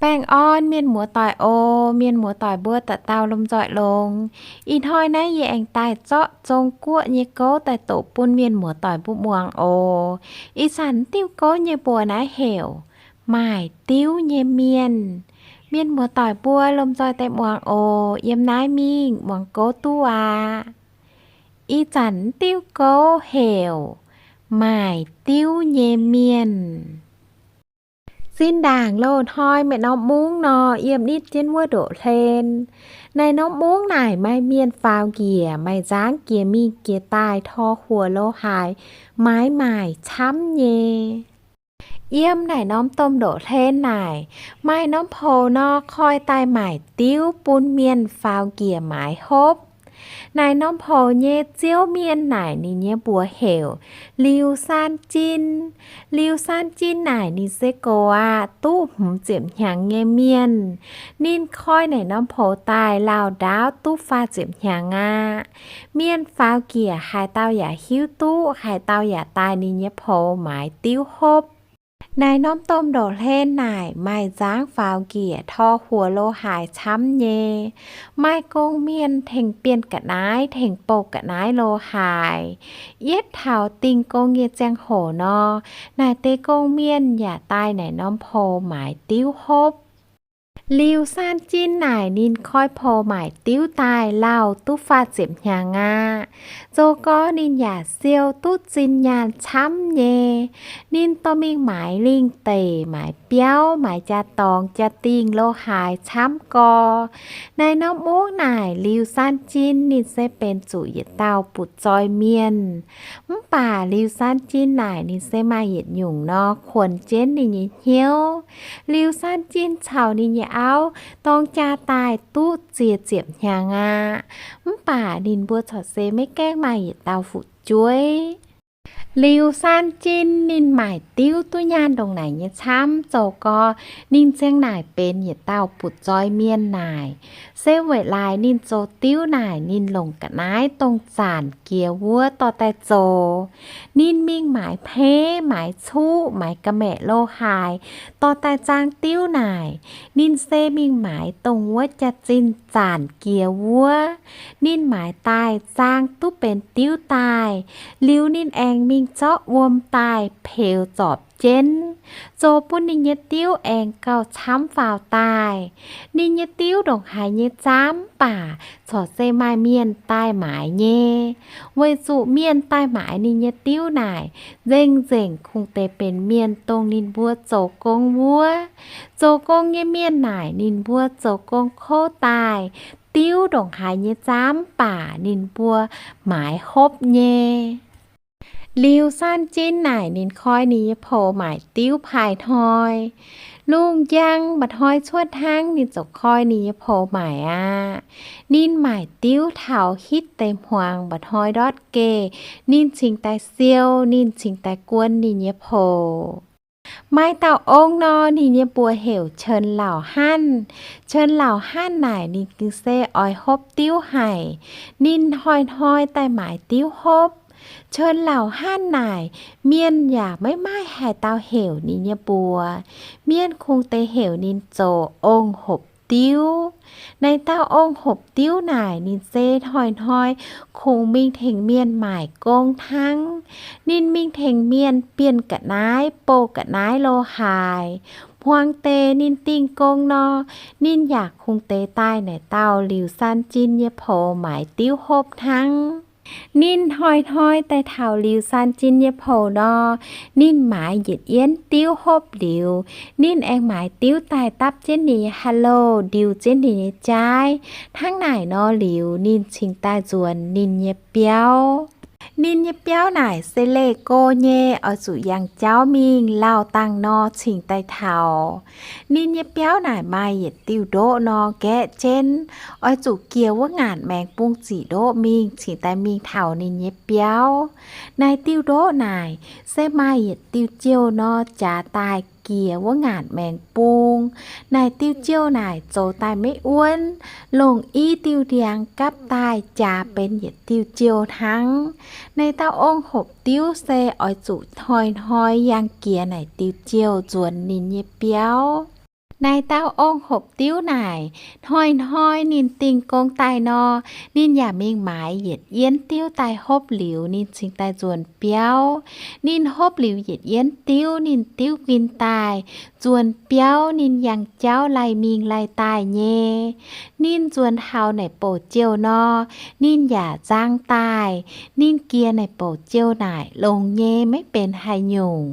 Baengh orn mienh muoz-doic oc. Mienh muoz-doic mbuo dauh dauh lomh nzoih longx. Ih hnoi naaiv yie aengx daaih zorqv Zong-Guoqv nyei gouv daaih doqc bun mienh muoz-doic mbuo muangx oc. Ih zanc diuh gouv nyei mbuox naaiv heuc Maaic Diuv Nyei Mienh. Mienh muoz-doic mbuo lomh nzoih daaih muangx oc. Yiem naaiv mingh muangx gouv duqv aqv. Ih zanc diuh gouv heuc Maaic Diuv Nyei Mienh. Zinh ndaangc loz-hnoi maaih norm mungv nor, yiem nitv jienv wuov ndoqv-hlen. Naaiv norm mungv naaic maaih mienh faaux njiec, maaih nzangv jiex mingh jiex daaih, tor huoc lo haaix, maaiz maaic camv nyei. Yiem naaic norm domh ndoqv-hlen naaic, maaih norm poux nor koi daaih maaic diuv bun mienh faaux njiec maaiz hopv. Naaic norm poux nyei ziouv mienh naaic ninh nyei mbuox heuc Liuz San Jin. Liuz San Jin naaic ninh se gox aqv, duqv hmz ziepc hnyangx nyei mienh. Ninh koi naaic norm poux daaih lauh ndaauv duqv faah ziepc hnyangx aqv. Mienh faaux njiec haaix dauh yaac hiuv duqv, haaix dauh yaac daaih ninh nyei poux maaiz diuv hopv. Naaic norm domh ndoqv-hlen naaic maaih nzangv faaux njiec, tor huoc lo haaix camv nyei. Maaih gong-mienh tengx bienh ga'naaiv, tengx bouh ga'naaiv lo haaix. Yietv taux dingh gong nyei ziangh hoc nor, naaic deix gong-mienh yaac daaih naaic norm poux maaiz diuv hopv. Liuz San Jin naaic ninh koi poux maaiz diuv daaih lauh duqv faah ziepc hnyangx aqv. Zoux gorx ninh yaac siou duqv zinh nyaanh camv nyei. Ninh dorh mingh maaiz lingh deic, maaiz biauv, maaiz jaa-dorngx jaa-dingh lo haaix camv gorx. Naaiv norm mungv naaic Liuz San Jin ninh se benx zuqc yietc dauh butv-zoih mienh. Mv baac Liuz San Jin naaic ninh se maaih yietc nyungc nor kuonx jienv ninh nyei hnyouv. Liuz San Jin caux ninh nyei auv dorng jaa daaih duqv ziex ziepc hnyangx aqv. Mv baac ninh mbuo corc se maiv gaengh maaih yietc dauh fu'jueiv. Liuz San Jin ninh maaic diuv duqv nyaanh ndongc naaic nyei camv, zoux gorx ninh ziang naaic benx yietc dauh butv-zoih mienh naaic, se weic laaix ninh zoux diuv naaic ninh longc ga'naaiv dongh zanc jiex wuov dorh daaih zoux. Ninh mingh maaiz hmeiv, maaiz cuqv, maaiz ga'maeqc lo haaix, dorh daaih zaang diuv naaic. Ninh se mingh maaiz dongh wuov jaax-zinh zanc jiex wuov. Ninh maaiz daaih zaang duqv benx diuv daaih, liuz ninh aengx mingh zorqv wuom daaih peux zorpc jienv, zoux bun ninh nyei diuv aengx gauh camv faaux daaih. Ninh nyei diuv ndongc haaix nyei zaamv baac corc se maaih mienh daaih maaiz nyei, weic zuqc mienh daaih maaiz ninh nyei diuv naaic nzengc-nzengc kungx deix benx mienh dongh ninh mbuo zoux gong wuov. Zoux gong nyei mienh naaic ninh mbuo zoux gong kouv daaih, diuv ndongc haaix nyei zaamv baac ninh mbuo maaiz hopv nyei. Liuz San Jin naaic ninh koi ninh nyei poux maaic diuv paaix hnoi. Lungh njang mba'hnoi cuotv hnangv ninh ziouc koi ninh nyei poux maaic aqv. Ninh maaic diuv taux hitv deix hmuangx mba'hnoi ndortv geh, ninh cingx daaih siou, ninh cingx daaih guon ninh nyei poux. Maaih dauh ong nor, ninh nyei mbuox heuc Chen Lauc Hanv. Chen Lauc Hanv naaic ninh gengh se oix hopv diuv haic. Ninh hnoi-hnoi daaih maaiz diuv hopv. Chen Lauc Hanv naaic, mienh yaac maiv maaih haaix dauh heuc ninh nyei mbuox. Mienh kungx deix heuc ninh zoux ong-hopc diuv. Naaiv dauh ong-hopc diuv naaic ninh se hnoi-hnoi kungx mingh tengx mienh maaic gong hnangv. Ninh mingh tengx mienh bienh ga'naaiv, bouh ga'naaiv lo haaix. Hmuangx deix ninh dingh gong nor, ninh yaac kungx deix daaih naaic dauh Liuz San Jin nyei poux maaiz diuv hopv hnangv. Ninh hnoi-hnoi daaih taux Liuz San Jin nyei poux nor, ninh maaiz yietc yienv diuv hopv liuz, ninh aengx maaiz diuv daaih dapv jienv ninh nyei ha'louh, ndiux jienv ninh nyei jaaiv. Hnangv naaic nor liuz, ninh cingx daaih nzuonx ninh nyei biauv. Ninh nyei biauv naaic se leih go nyei, oix zuqc yangh jauv mingh, lauh dangh nor cingx daaih taux. Ninh nyei biauv naaic maaih yietc diuh ndoqv nor nqaeqv jienv, oix zuqc jiex wuov ngaanc maengx bung ziqc ndoqv mingh, cingx daaih mingh taux ninh nyei biauv. Naaiv diuh ndoqv naaic se maaih yietc diuh jiouh nor jaax daaih jiex wuov ngaanc maengx bung. Naaic diuh jiouh naaic zoux daaih maiv wuonv, longc i diuh ndiangx gapv daaih jaax benx yietc diuh jiouh hnangv. Naaiv dauh ong-hopc diuv se oix zuqc hnoi-hnoi yangh jiex naaic diuh jiouh nzuonx ninh nyei biauv. Naaiv dauh ong-hopv diuv naaic, hnoi-hnoi ninh dingh gong daaih nor, ninh yaac mingh maaiz yietc yienv diuv daaih hopv liuz, ninh cingx daaih nzuonx biauv. Ninh hopv liuz yietc yienv diuv, ninh diuv nquin daaih, nzuonx biauv ninh yangh jauv laih mingh laih daaih nyei. Ninh nzuonx taux naaic bouc jouh nor, ninh yaac nzang daaih. Ninh jiex naaic bouc jouh naaic longx nyei, maiv benx haaix nyungc.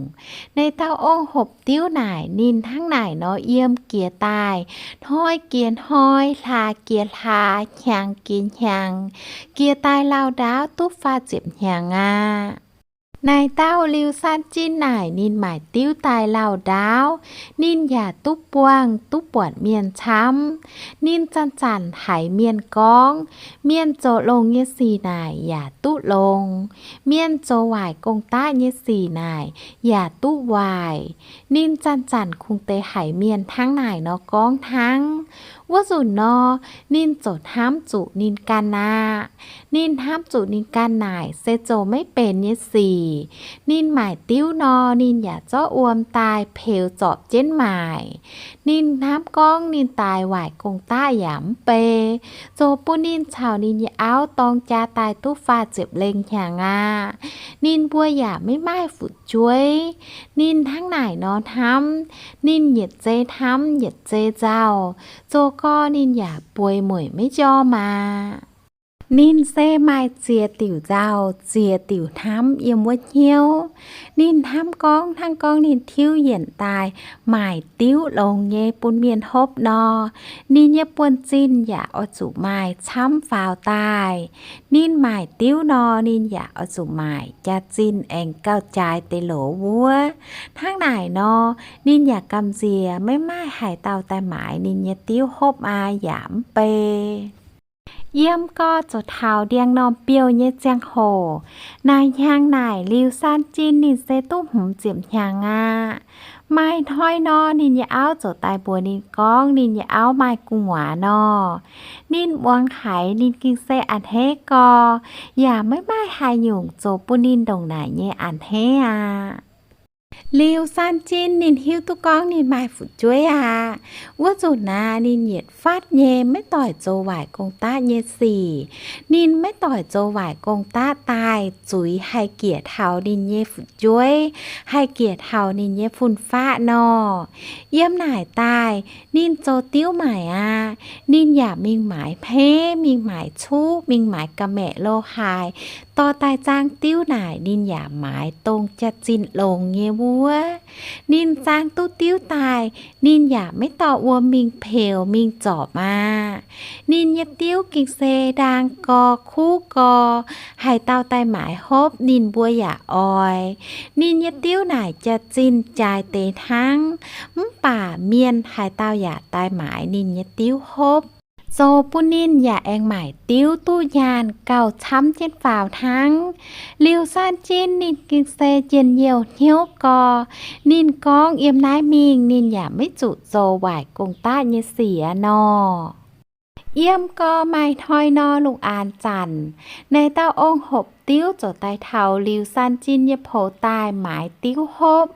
Naaiv dauh ong-hopv diuv naaic, ninh hnangv naaic nor yiem jiex daaih, hnoi jiex hnoi, hlaax jiex hlaax, hnyangx jiex hnyangx, jiex daaih lauh ndaauv duqv faah ziepc hnyangx aqv. Naaiv dauh Liuz San Jin naaic, ninh maaic diuv daaih lauh ndaauv, ninh yaac duqv buangh duqv buatc mienh camv. Ninh zanc-zanc haiz mienh gorngv, mienh zoux longx nyei sic naaic yaac duqv longx, mienh zoux waaic gong-daqv nyei sic naaic yaac duqv waaic. Ninh zanc-zanc kungx deix haiz mienh hnangv naaic nor gorngv hnangv. Wuov nzunc nor, ninh ziouc hnamv zuqc ninh ganh aqv. Ninh hnamv zuqc ninh ganh naaic se zoux maiv benx nyei sic. Ninh maaic diuv nor, ninh yaac zorqv wuom daaih peux zorpc jienv maaic. Ninh hnamv gorngv ninh daaix waaic gong-daqv yaac mv bei, zoux bun ninh caux ninh nyei auv dorng jaa daaih duqv faah ziepc lengh hnyangx aqv. Ninh mbuo yaac maiv maaih fu'jueiv. Ninh hnangv naaic nor hnamv, ninh yietc zei hnamv yietc zei nzauh, zoux gorx ninh yaac bueix mueic maiv njormh aqv. Ninh se maaih ziex diuc nzauh, ziex diuc hnamv yiem wuov hnyouv. Ninh hnamv gorngv hnangv gorngv ninh tiuv yienc daaih maaic diuv longx nyei bun mienh hopv nor, ninh nyei buonv-zinh yaac oix zuqc maaih camv faaux daaih. Ninh maaic diuv nor, ninh yaac oix zuqc maaic jaax-zinh aengx gauh jaaix deix loz wuov. Hnangv naaic nor, ninh yaac gamh nziex maiv maaih haaix dauh daaih maaiz ninh nyei diuv hopv aqv yaac mv bei. Yiem gorx zoux taux ndiangx-normh biouh nyei ziangh hoc, naaic hnyangx naaic Liuz San Jin ninh se duqv hmz ziepc hnyangx aqv. Maaih hnoi nor, ninh nyei auv ziouc daaih mbuox ninh gorngv ninh nyei auv maaih gu'nguaaz nor. Ninh muangx haiz ninh gengh se a'hneiv gorx, yaac maiv maaih haaix nyungc zoux bun ninh ndongc naaic nyei a'hneiv aqv. Liuz San Jin ninh hiuv duqv gorngv ninh maaih fu'jueiv aqv. Wuov nzunc naaiv ninh yietc fatv nyei maiv doic zoux waaic gong-daqv nyei sic. Ninh maiv doic zoux waaic gong-daqv daaih zuiz haih giec taux ninh nyei fu'jueiv, haih giec taux ninh nyei fun-faqv nor. Yiem naaic daaih ninh zoux diuv maaic aqv. Ninh yaac mingh maaiz hmeiv, mingh maaiz cuqv, mingh maaiz ga'maeqc lo haaix, dorh daaih zaang diuv naaic ninh yaac maaiz dongh jaax-zinh longx nyei wuov. Ninh zaang duqv diuv daaih, ninh yaac maiv dorh wuom mingh peux mingh zorpc aqv. Ninh nyei diuv gengh se ndaang gorx kuv gorx, haaix dauh daaih maaiz hopv ninh mbuo yaac oix. Ninh nyei diuv naaic jaax-zinh jaaix deix hnangv, mv baac mienh haaix dauh yaac daaih maaiz ninh nyei diuv hopv, zoux bun ninh yaac aengx maaic diuv duqv nyaanh gauh camv jienv faaux hnangv. Liuz San Jin ninh gengh se njien-youh hnyouv gorx. Ninh gorngv yiem naaiv mingh ninh yaac maiv zuqc zoux waaic gong-daqv nyei sic aqv nor. Yiem gorx maaih hnoi nor lungh aanx zanc, naaiv dauh ong-hopv diuv ziouc daaih taux Liuz San Jin nyei poux daaih maaiz diuv hopv.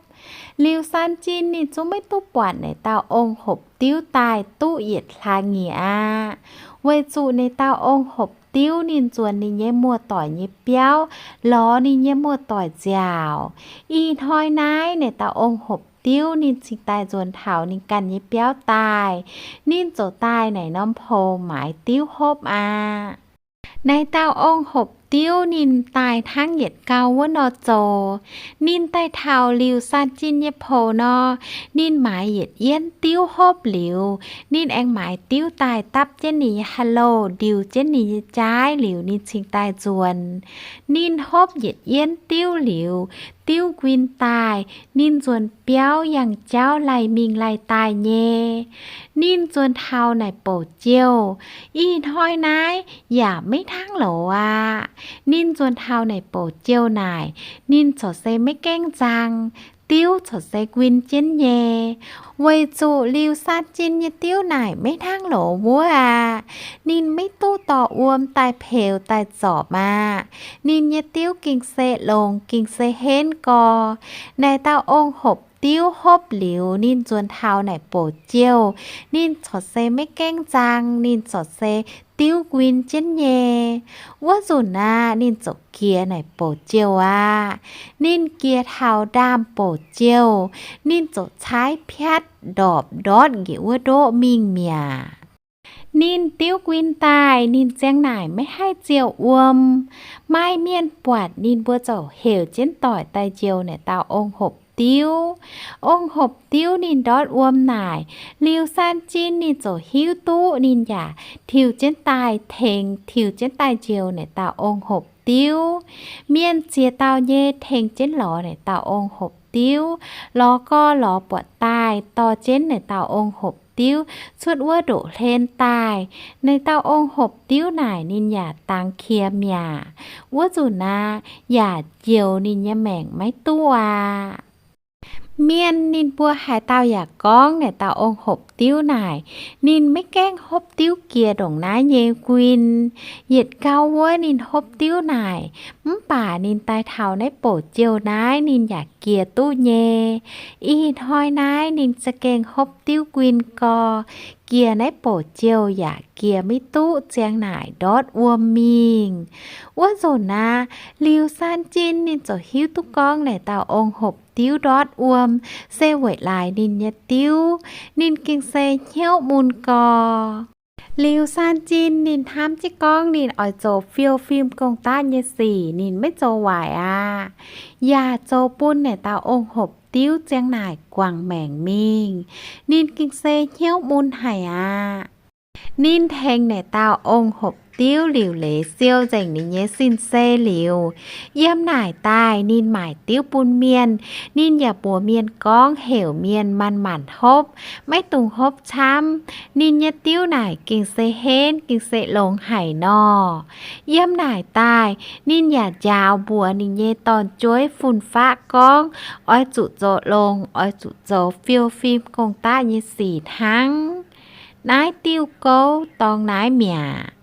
Liuz San Jin ninh zungv maiv duqv buatc naaiv dauh ong-hopv diuv daaih duqv yietc hlaax-nyiec aqv. Weic zuqc naaiv dauh ong-hopv diuv ninh nzuonx ninh nyei muoz-doic nyei biauv, lorz ninh nyei muoz-doic nziaauc. Ih hnoi naaiv, naaiv dauh ong-hopv diuv ninh cingx daaih nzuonx taux ninh ganh nyei biauv daaih. Ninh ziouc daaih naaic norm poux maaiz diuv hopv aqv. Naaiv dauh ong-hopv diuv ninh daaih hnangv yietc gau wuov nor zoux. Ninh daaih taux Liuz San Jin nyei poux nor, ninh maaiz yietc yienv diuv hopv liuz, ninh aengx maaiz diuv daaih dapv jienv ninh nyei ha'louh, ndiux jienv ninh nyei jaaiv liuz, ninh cingx daaih nzuonx. Ninh hopv yietc yienv diuv liuz, diuv nquin daaih, ninh nzuonx biauv yangh jauv laih mingh laih daaih nyei. Ninh nzuonx taux naaic bouc jouh, ih hnoi naaiv yaac maiv hnangv loz aqv. Ninh nzuonx taux naaic bouc jouh naaic, ninh corc se maiv gaengh nzang, diuv corc se nquin jienv nyei. Weic zuqc Liuz San Jin nyei diuv naaic maiv hnangv loz wuov aqv. Ninh maiv duqv dorh wuom daaih peux daaih zorpc aqv. Ninh nyei diuv gengh se longx, gengh se henv gorx. Naaic dauh ong-hopv diuv hopv liuz, ninh nzuonx taux naaic bouc jouh, ninh corc se maiv gaengh nzang, ninh corc se diuv nquin jienv nyei. Wuov nzunc aeqv, ninh ziouc jiex naaic bouc jouh aqv. Ninh jiex taux ndaamv-bouc jouh, ninh ziouc caaiv piatv ndorpc ndortv njiec wuov ndoqv mingh mi'aqv. Ninh diuv nquin daaih, ninh ziang naaic maiv haih ziouc wuom. Maaih mienh buatc ninh mbuo ziouc heuc jienv doic daaih njoux naaic dauh ong-hopv diuv. Ong-hopv diuv ninh ndortv wuom naaic, Liuz Saan Jin ninh ziouc hiuv duqv, ninh yaac tiux jienv daaih tengx, tiux jienv daaih njoux naaic dauh ong-hopv diuv. Mienh ziex dauh nyei tengx jienv lorz naaic dauh ong-hopv diuv, lorz gorx lorz buatc daaih dorh jienv naaic dauh ong-hopv diuv cuotv wuov ndoqc hlen daaih. Naaic dauh ong-hopv diuv naaic ninh yaac dangx qiex mi'aqv. Wuov nzunc aqv, yaac njoux ninh nyei maengc maiv duqv aqv. Mienh ninh mbuo haaix dauh yaac gorngv naaic dauh ong-hopv diuv naaic, ninh maiv gaengh hopv diuv jiex ndongc naaiv nyei nquin. Yietc gau wuov ninh hopv diuv naaic, mv baac ninh daaih taux naaiv bouc jouh naaiv ninh yaac jiex duqv nyei. Ih hnoi naaiv ninh za'gengh hopv diuv nquin gorx, jiex naaiv bouc jouh yaac jiex maiv duqv, ziang naaic ndortv wuom mingh. Wuov nzunc aqv, Liuz Saan Jin ninh ziouc hiuv duqv gorngv naaic dauh ong-hopv diuv ndortv wuom se weic laaix ninh nyei diuv. Ninh gengh se hnyouv mun gorx. Liuz Saan Jin ninh hnamv jienv gorngv ninh oix zoux fiou fim gong-daqv nyei sic ninh maiv zoux waaic aqv, yaac zoux bun naaic dauh ong-hopv diuv ziang naaic guangc maengc mingh. Ninh gengh se hnyouv mun haic aqv. Ninh tengx naaic dauh ong-hopv diuv liuc leiz siou nzengc ninh nyei sin-sei liuz, yiem naaic daaih ninh maaic diuv bun mienh. Ninh yaac mbuox mienh gorngv heuc mienh manc-manc hopv, maiv dungx hopv camv. Ninh nyei diuv naaic gengh se henv, gengh se longx haic nor. Yiem naaic daaih ninh yaac njaaux mbuox ninh nyei dorn-jueiv fun-faqv gorngv, oix zuqc zoux longx, oix zuqc zoux fiou fim gong-daqv nyei sic hnangv. Naaiv diuh gouv dorng naaiv mi'aqv.